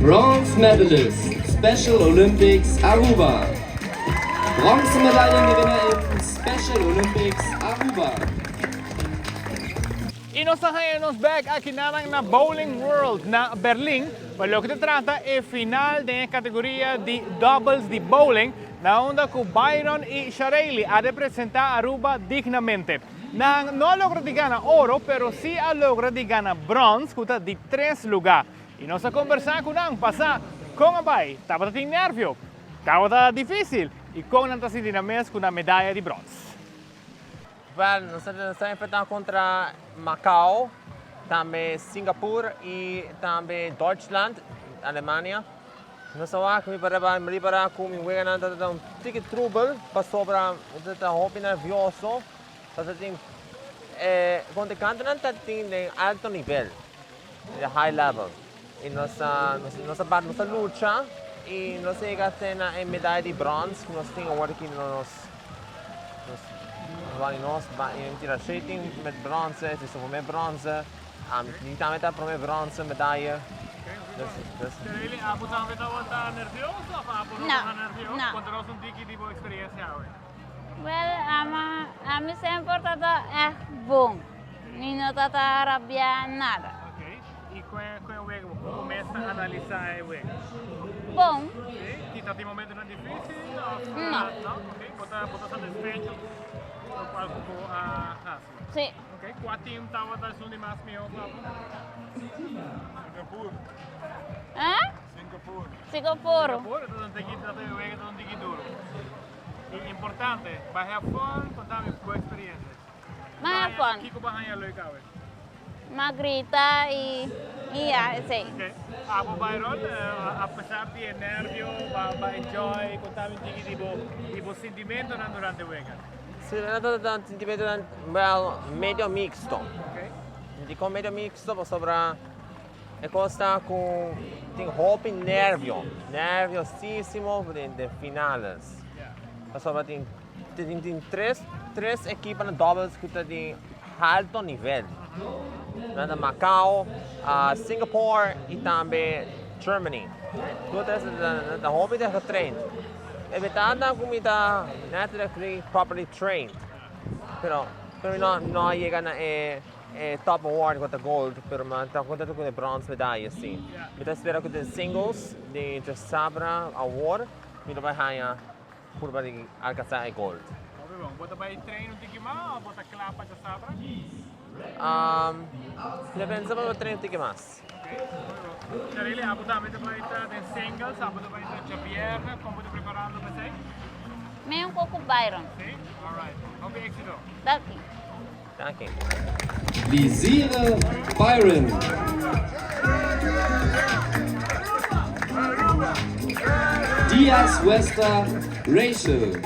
Bronze Medalist, Special Olympics Aruba. Bronzemedaillengewinner in Special Olympics Aruba. Y nos ta haña nos bek aki nanan na Bowling World na Berlin pa loke ta trata e final den e categoria di doubles di bowling na unda cu Byron y Sharaylee a representa Aruba dignamente. Nan no a logra di gana oro pero si a logra di gana brons cu ta di tres luga. Y nos a conversa cu nan pa sa con a bay, tabata tin nervio, tabata dificil y con nan ta sinti nan mes cu nan medaya di brons. Wel, nos ta enfrentá kontra Macao, tambe Singapur i tambe Deutschland, Alemania. Nos a wak, mi ripará ku mi weganan ta un tiki trubel pasobra mi ta hopi nervioso. Pasobra tin e kontrinkantenan ta tin den alto nivel, den high level. I nos a nos a nos a lucha i nos a yega te na e medaya di brons ku nos tin awor aki na nos nos nos nos tira shooting met bronse, si su prome bronse, mi tambe ta prome bronse medaya. Dus Really, abo tambe tabata nervioso of abo no tabata nervioso? Conta nos un tiki di bo experiencia awe. Wel, ama, ami semper tata echt bon. Mi no tata rabia nada. Ok. Y con e wega bo comienza a analisa e wega? Bon. Si? Y ta tin momentonan dificil of? No. No? Ok. Bo ta, bo ta satisfecho cu locual cu bo a haci? Si. Ok. Cua team tabata esun di mas miho pa bo? Singapur. Eh? Singapur. Singapur. Singapur? Ta un tiki, ta e wega ta un tiki duro. Y importante, ba have fun, contami bo experiencia. Ba have fun. Kico bo a haña leuk awe? M'a grita y y ya esey. Ok. Abo Byron, a pesar di e nervio, ba ba enjoy, contami un tiki di bo di bo sintimentonan durante wega. Si, mi ta un sintimentonan wel medio mixto. Ok. Dikon medio mixto? Pasobra e kos ta ku tin hopi nervio, nerviosisimo den den finales. Pasobra tin Tin tin tres tres ekiponan doubles ku ta di alto nivel. Nan ta Macao, Singapore i tambe Germany. Tur tres ta hopi ta getraind. E berdad ta ku mi ta net properly trained. Pero pero mi no no a yega na e e top award ku ta gold pero mi ta kontento ku e bronze medaya si. Mi ta spera ku den singles di djasabra awor mi lo bai haña Purba di alcansá e gold. Hopi bon. Bo ta bai train un tiki mas of bo ta kla pa djasabra? Mi ta pensa pa bo train un tiki mas. Ok, hopi bon. Sharely, abo tambe ta bai ta den singles, abo ta bai ta djabièrnè, kon bo ta preparando pa esei? Mi un poco Byron. Si? Alright. Hopi éxito. Danki. Danki. Lizire Byron. Diaz Wester Rachel.